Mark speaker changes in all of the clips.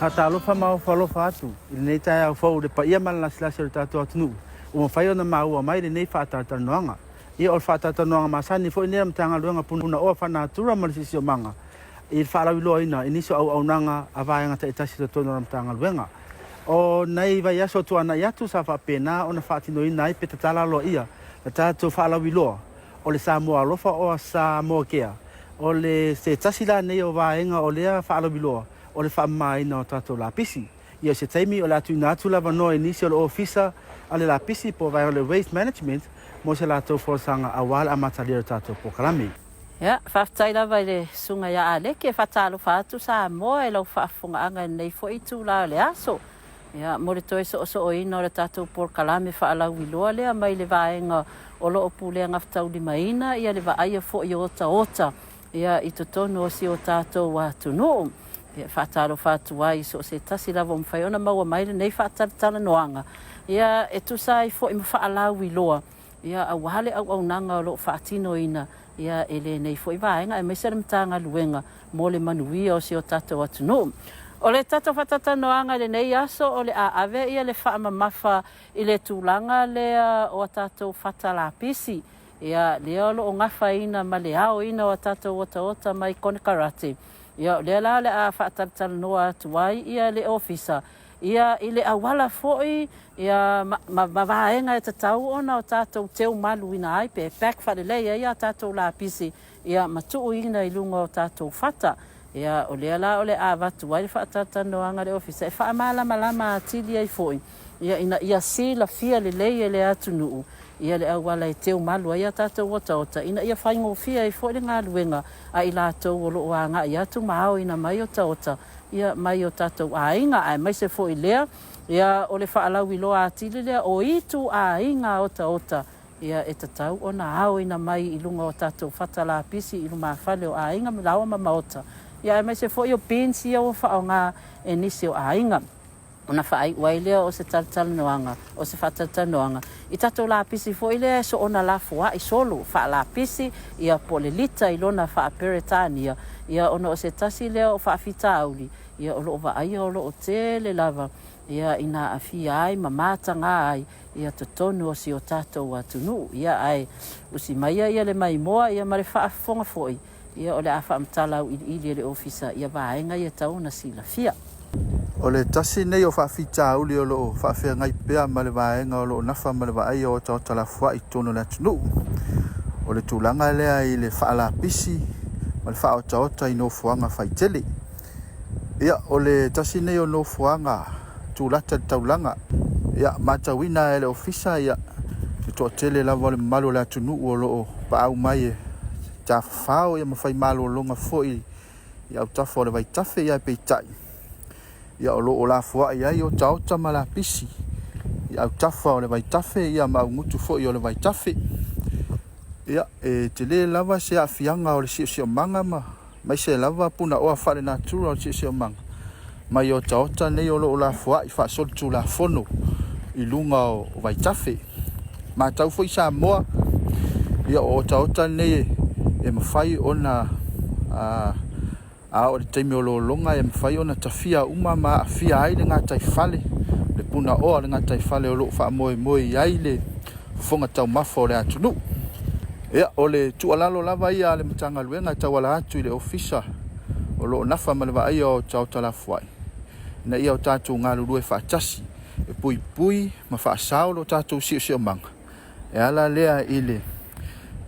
Speaker 1: Faatalofa ma ofo alofa atu i lenei taeao fou i le paia ma le lasilasi o le tatou atunuu ua mafai ona maua mai lenei faatalatalanoaga. Ia o le faatalatalanoaga masani foi lenei a le Matagaluega Punaoa Faalenatura ma le Siosiomaga i le faalauiloaina i nisi o auaunaga a vaega taitasi i totonu o le Matagaluega. O nai vaiaso tuanai atu sa faapena ona faatinoina ai pe tatala aloaia le tatou faalauiloa o le Samoa Alofa or Samoa Care. O le se tasi la nei o vaega o lea faalauiloa o le faamamaina o tatou lapisi. Ia o se taimi o le a tuuina atu le avanoa i nisi o le Ofisa a le Lapisi po o vaega o le Waste Management mo se latou folasaga aua le amatalia o le tatou polokalame.
Speaker 2: Ia, faafetai lava i le Susuga ia Aleke, e faatalofa atu Samoa i lau faafofogaaga i lenei foi itula o le aso. Ia, mo le toe soosooina o le tatou polokalame faalauiloa lea mai le vaega o lo o pulea gafataulimaina ia le vaaia foi o otaota ia i totonu o si o tatou atunuu. Ia, e faatalofa atu ai i so o se tasi lava o mafai ona maua mai lenei faatalatalanoaga, ia e tusa ai foi ma faalauiloa ia aua le auaunaga o lo o faatinoina ia e lenei foi vaega aemaise le Matagaluega mo le manuia o si o tatou atunuu. O le tatou faatalatalanoaga i lenei aso o le a ave ia le faamamafa i le tulaga lea o a tatou fata lapisi, ia lea o lo o gafaina ma le aoina o a tatou otaota mai konekarate. Ia o lea la o le a faatalatalanoa atu ai ia le Ofisa ia i le auala foi ia ma, ma, ma vaega e tatau ona o tatou teumaluina ai pe pack faalelei ai a tatou lapisi ia ma tuuina i luga o tatou fata. Ia o lea la o le a avatu ai le faatalatalanoaga a le Ofisa e faamalamalama atili ai foi ia ina ia silafia lelei e le atunuu ia le auala e teumalu ai a tatou otaota ina ia faigofie ai foi le galuega a i latou o lo o agai atu ma aoina mai otaota ia mai o tatou aiga aemaise foi lea ia o le faalauiloa atili lea o ituaiga otaota ia e tatau ona aoina mai i luga o tatou fata lapisi i lumafale o aiga ma laoa ma maota ia aemaise foi o bins ia ua faaaoga e nisi o aiga. Ona faaiu ai lea o se talatalanoaga, o se faatalatalanoaga i tatou lapisi foi lea e soona lafoai solo, faalapisi ia po o le lita i lona faa-Peretania, ia ona o se tasi lea o faafitauli ia o lo o vaaia o lo o tele lava ia ina aafia ai ma mataga ai ia totonu o si o tatou atunuu. Ia ae usi maia ia le maimoa ia ma le faafofoga foi Ia o le a faamatala auiliili e le Ofisa ia vaega ia e tatau ona silafia.
Speaker 3: O le tasi lenei o faafitauli o lo o faafeagai pea ma le vaega o lo o nafa ma le vaaia o otaota lafoai i totonu o le atunuu. O le tulaga lea i le faalapisi ma le faaotaota i nofoaga faitele. Ia, o le tasi lenei o nofoaga tulata i le taulaga. Ia, matauina e le Ofisa ia le toatele lava o le mamalu o le atunuu o lo o paau mai e tafafao ia ma fai malologa foi i autafa o le vaitafe ia peitai ia o lo o lafoai ai otaota ma lapisi i autafa o le vaitafe ia ma augutu foi o le vaitafe. Ia e tele lava se aafiaga o le siosiomaga ma aemaise lava punaoa faalenatura o le siosiomaga mai otaota nei o lo o lafoai faasolitulafono i luga o vaitafe. Matau foi Samoa, ia o otaota nei e mafai ona a oo i le taimi o lologa e mafai ona tafia uma ma aafia ai le gataifale, le punaoa o le gataifale o lo o faamoemoe i ai le fofoga taumafa o le atunuu. Ia, o le tuualalo lava ia a le Matagaluega e tauala atu i le Ofisa o lo o nafa ma le vaaia o otaota lafoai, ina ia o tatou galulue faatasi e puipui ma faasao lo tatou siosiomaga e ala lea i le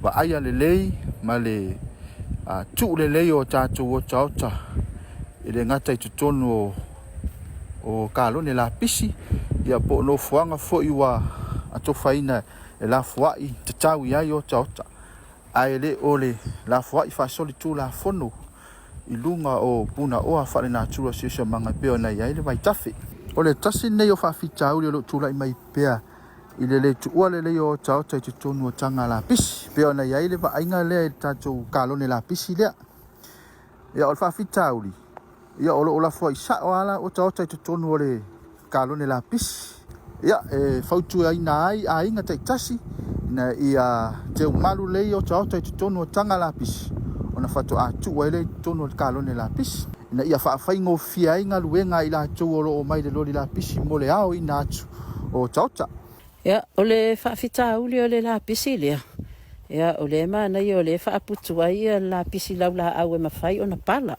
Speaker 3: vaaia lelei ma le tuu lelei o tatou otaota e le gata i totonu o kalone lapisi ia po o nofoaga foi ua atofaina e lafoai tatau i ai otaota ae le o le lafoai faasolitulafono i luga o punaoa faalenatura siosiomaga e pei ona i ai le vaitafe. O le tasi lenei o faafitauli o lo o tulai mai pea i le le tuua lelei o otaota i totonu o taga lapisi, pei ona i ai le vaaiga lea i le tatou kalone lapisi lea. Ia o le faafitauli, ia o lo o lafoai sao lava la otaota i totonu o le kalone lapisi. Ia e fautuaina ai aiga taitasi ina ia teumalu lelei otaota i totonu o taga lapisi ona faatoa tuu ai lea i totonu o le kalone lapisi. ina ia faafaigofie ai galuega a i latou o lo o omai i le loli lapisi mo le aoina atu o otaota.
Speaker 2: Ia, o le faafitauli o le lapisi lea, ia, o lea e manaia o lea e faaputu ai le lapisi laulaau e mafai ona pala.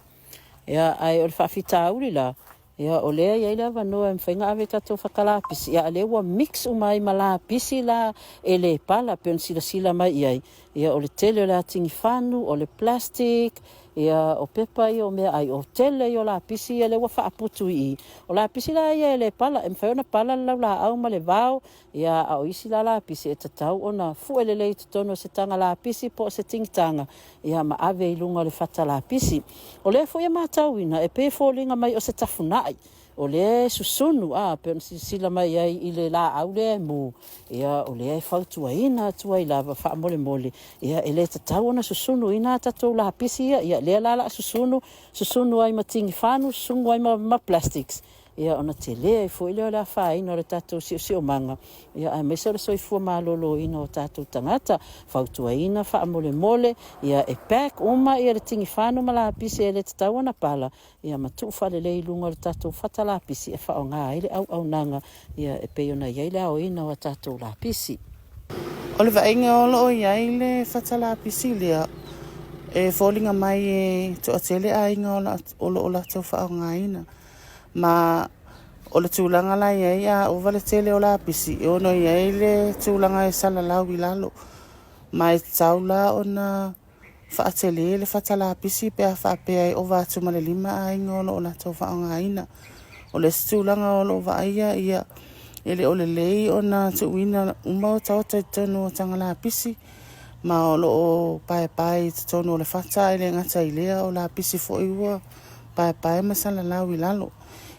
Speaker 2: Ia, ae o le faafitauli la, ia, o lea e i ai le avanoa e mafai ona ave i tatou fata lapisi, ia, a o lea ua mix uma ai ma lapisi la e le pala, e pei ona silasila mai i ai, ia, o le tele o le atigifanu, o le plastic, ia, o pepa ia o meaai, o le tele ia o lapisi ia lea ua faaputu i i. O lapisi la ia e le pala, e mafai ona pala le laulaau ma le vao, ia, a o isi la lapisi e tatau ona fue lelei i totonu o se taga lapisi po o se tigitaga, ia ma ave i luga o le fata lapisi. O lea foi e matauina e pei e foliga mai o se tafunai o lea e susunu, a, pei ona silasila mai ai i le laau lea e mu, ia, o lea e fautuaina atu ai lava faamolemole, ia, e le tatau ona susunuina a tatou lapisi ia, ia lea la o le a susunu, susunu ai ma tigifanu, susunu ai ma plastics, ia ona tele ai foi lea o le afaina o le tatou siosiomaga, ia aemaise o le soifua maloloina o tatou tagata. Fautuaina faamolemole, ia e pack uma ia le tigifanu ma lapisi e le tatau ona pala, ia ma tuu faalelei i luga o le tatou fata lapisi e faaaoga ai le auaunaga, ia e pei ona i ai le aoina o a tatou lapisi.
Speaker 4: O le vaaiga o lo o i ai le fata lapisi lea, e foliga mai e toatele aiga o lo o latou faaaogaina. Ma o le tulaga la i ai a ova le tele o lapisi, e ono i ai le tulaga e salalau i lalo. Ma e tatau la ona faatele le fata lapisi pe a faapea e ova atu ma le 5 aiga o lo o latou faaaogaina. O le isi tulaga o lo o vaaia, ia, e le o lelei ona tuuina uma otaota i totonu o taga lapisi, ma o lo o paepae i totonu o le fata, ae le gata i lea o lapisi foi ua paepae ma salalau i lalo.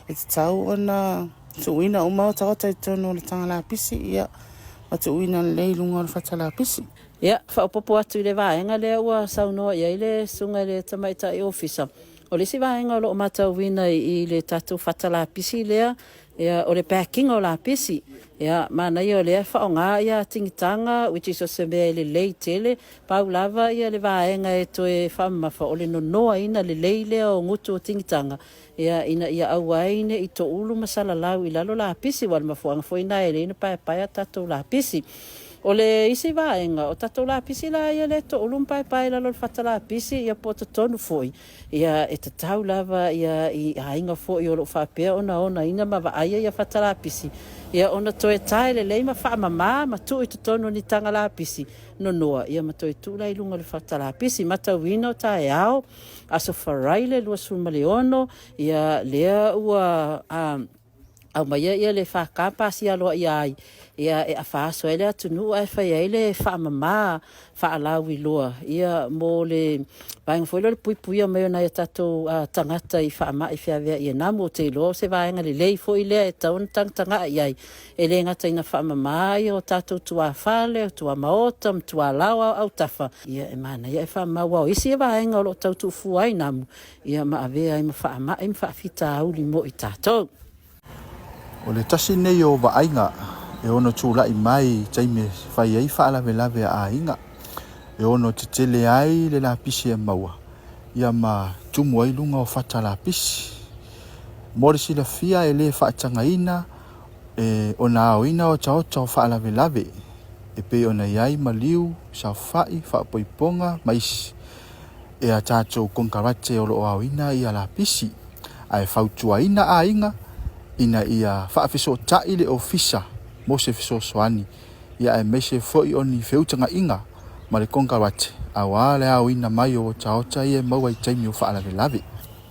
Speaker 4: E tatau ona tuuina uma otaota i totonu o le taga lapisi, ia, ma tuuina lelei i luga o le fata lapisi.
Speaker 2: Ia, faaopoopo atu i le vaega lea ua saunoa i ai le susuga i le Tamaitai Ofisa, o le isi vaega o lo o matauina i le tatou fata lapisi lea, ia, o le pack ina o lapisi. Ia, manaia o lea e faaaoga ia atigitaga, which is o se mea e lelei tele, pau lava ia le vaega e toe faamamafa, o le nonoaina lelei lea o gutu o tigitaga, ia, ina ia aua ai ne i toulu ma salalau i lalo lapisi, aua o le mafuaaga foi lena e ala ai ona paepae a tatou lapisi. O le isi vaega, o tatou lapisi la ia lea e toulu ma paepae i lalo o le fata lapisi, ia po o totonu foi, ia, e tatau lava ia i aiga foi o lo o faapea ona onaina ma vaaia ia fata lapisi, ia ona toe tae lelei ma faamama ma tuu i totonu o ni taga lapisi nonoa, ia ma toe tuu la i luga o le fata lapisi. Matauina o taeao, Aso Faraile 26, ia lea ua aumaia ia le FK pasia aloaia ai, ia e afa aso ai le atunuu ae fai ai le faamama faalauiloa, ia mo le vaega foi lea o le puipuia mai o nai o tatou tagata i faamai feaveai e namu. Ou te iloa o se vaega lelei foi lea e tatau ona tagatagai i ai, e le gata ina faamama ia o tatou tuafale, o tuamaota ma tualaoa o autafa, ia e manaia e faamama, aua o isi vaega o lo o tau tuufua ai namu, ia ma avea ai ma faamai ma faafitauli mo i tatou.
Speaker 3: O le tasi lenei o vaaiga e ono tulai mai i taimi e fai ai faalavelave a aiga, e ono tetele ai le lapisi e maua, ia ma tumu ai luga o fata lapisi. Mo le silafia e le faatagaina e ona aoina otaota o faalavelave e pei ona i ai maliu, saofai, faapoipoga ma isi e a tatou konekarate o lo o aoina ia lapisi, ae fautuaina aiga ina ia faafesootai le ofisa mo se fesoasoani ia aemaise foi o ni feutagaiga ma le konekarate aua le aoina mai o otaota ia e maua i taimi o faalavelave.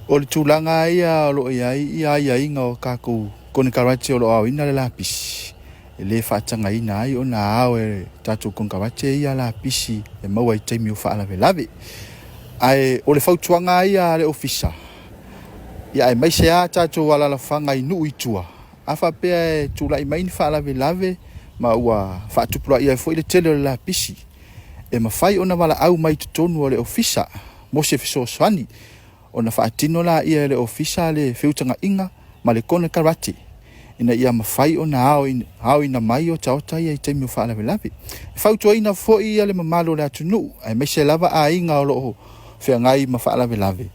Speaker 3: O le tulaga ia o lo o i ai ia aiaiga o tatou konekarate o lo o aoina le lapisi, e le faatagaina ai ona ao e tatou konekarate ia lapisi e maua i taimi o faalavelave. Ae o le fautuaga ia a le ofisa, ia aemaise lava tatou alaalafaga i nuu i tua, a faapea e tulai mai ni faalavelave ma ua faatupulaia ai foi le tele o le lapisi, e mafai ona valaau mai i totonu o le ofisa mo se fesoasoani, ona faatino laia e le ofisa le feutagaiga ma le konekarate ina ia mafai ona aoina mai otaota ia i taimi o faalavelave. E fautuaina foi le mamalu o le atunuu, aemaise lava aiga o lo o feagai ma faalavelave,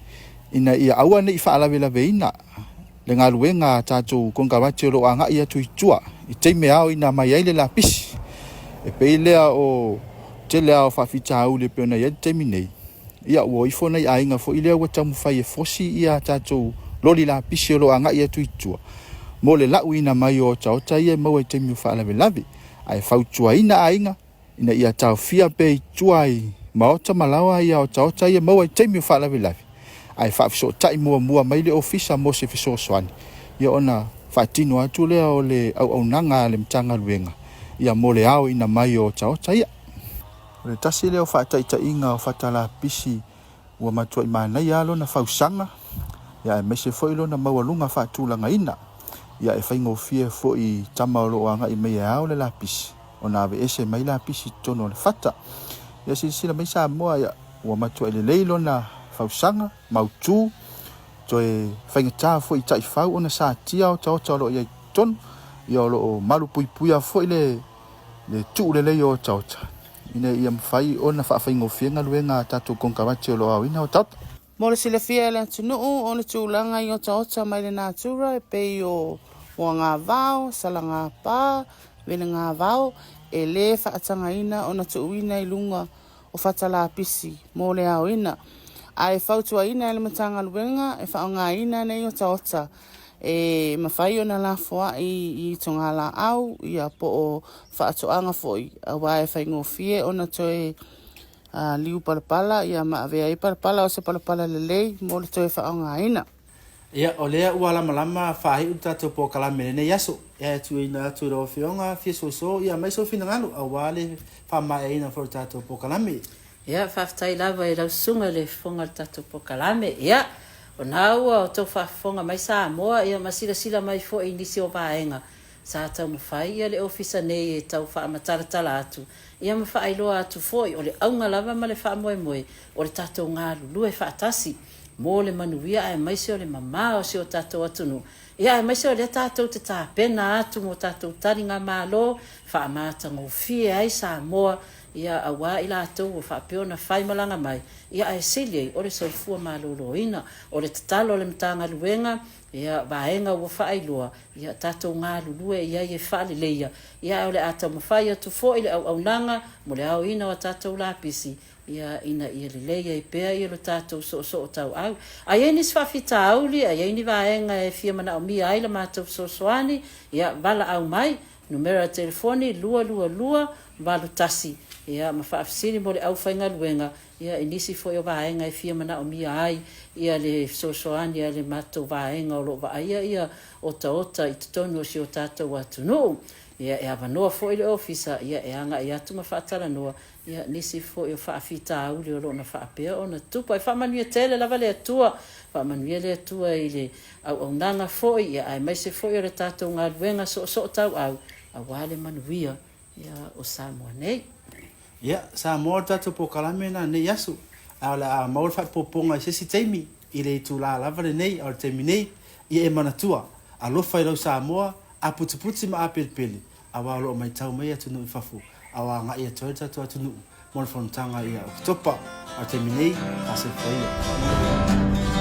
Speaker 3: ina ia aua ne i faalavelaveina le galuega a tatou konekarate o lo o agai atu i tua i taimi e aoina mai ai le lapisi. E pei lea o tele lava o faafitauli e pei ona i ai le taimi nei, ia ua o ifo nai aiga foi lea ua taumafai e fosi ia tatou loli lapisi o lo o agai atu i tua mo le lauina mai o otaota ia e maua i taimi o faalavelave. Ae fautuaina aiga ina ia taofia pea i tua i maota ma laoa ia otaota ia maua i taimi o faalavelave, ae faafesootai muamua mai le ofisa mo se fesoasoani, ia ona faatino atu lea o le auaunaga a le Matagaluega ia mo le aoina mai o otaota ia. O le tasi lea o faataitaiga o fata lapisi ua matuai manaia lava lona fausaga, ia aemaise foi lona maualuga faatulagaina. Ia e faigofie foi i tama o lo o agai mai e ao le lapisi ona aveese mai lapisi i totonu o le fata. Ia silasila mai Samoa, ia ua matuai lelei lona fausaga, mautu, toe faigata foi i taifau ona satia otaota o lo o i ai i totonu, ia o lo o malupuipuia foi le le tuu lelei o otaota ina ia mafai ona faafaigofie galuega a tatou konekarate o lo o aoina otaota.
Speaker 4: Mo le silafia e le atunuu, o le tulaga i otaota mai le natura e pei o moagavao, salagapa, velegavao, e lē faatagaina ona tuuina i luga o fata lapisi mo le aoina. Ae fautuaina e le Matagaluega e faaaogaina nei otaota e mafai ona lafoai i togalaau ia po o faatoaga foi aua e faigofie ona toe liu palapala ia ma avea ai palapala o se palapala lelei mo le toe faaaogaina.
Speaker 1: Ia, o lea ua lamalama faaiu le tatou polokalame i lenei aso. E tuuina atu i lau Afioga fia soso ia aumai sou finagalo aua le faamaeaina foi o le tatou polokalame.
Speaker 2: Ia, faafetai lava i lau susuga i le fofoga o le tatou polokalame. Ia, o na ua outou faafofoga mai Samoa, ia ma silasila mai foi i nisi o vaega sa taumafai ia le Ofisa nei e tau faamatalatala atu, ia ma faailoa atu foi o le auga lava ma le faamoemoe o le tatou galulue faatasi mo le manuia aemaise o le mama o si o tatou atunuu, ia aemaise o lea tatou te tapena atu mo tatou taligamalo faamatagofie ai Samoa ia aua i latou ua faapea ona faimalaga mai, ia ae sili ai o le soifua maloloina. O le tatalo a le Matagaluega, ia vaega ua faailoa, ia tatou galulue i ai e faaleleia, ia ae o le a taumafai atu foi le auaunaga mo le aoina o a tatou lapisi, ia ina ia lelei ai pea ia lo tatou soosootauau. A i ai nisi faafitauli, a i ai ni vaega e fia manaomia ai la matou fesoasoani, ia valaau mai, Numera telefoni, 222 81, ia, ma faafesili mo le aufaigaluega, ia, i nisi foi o vaega e fia manaomia ai, ia, le fesoasoani a le matou vaega o lo o vaaia, ia, otaota i totonu o si o tatou atunuu. Ia, e avanoa foi le ofisa, ia, e agai atu ma faatalanoa, ia, nisi foi o faafitauli o lo o na faapea ona tupu. Ae faamanuia tele lava le Atua, faamanuia le Atua i le auaunaga foi, ia, aemaise foi o le tatou galuega soosootauau aua le manuia, ia, o Samoa nei.
Speaker 1: Ia, Samoa o le tatou polokalame lena nei aso, ae o le a maua le faapopoga i se isi taimi, i le itulā lava lenei, a o le taimi nei, ia e manatua, alofa i lau Samoa, aputiputi ma apelepele, aua o lo o matau mai atunuu i fafo a o agai atu ai le tatou atunuu mo le fonotaga ia Oketopa. A o le taimi nei, fasoifua ia.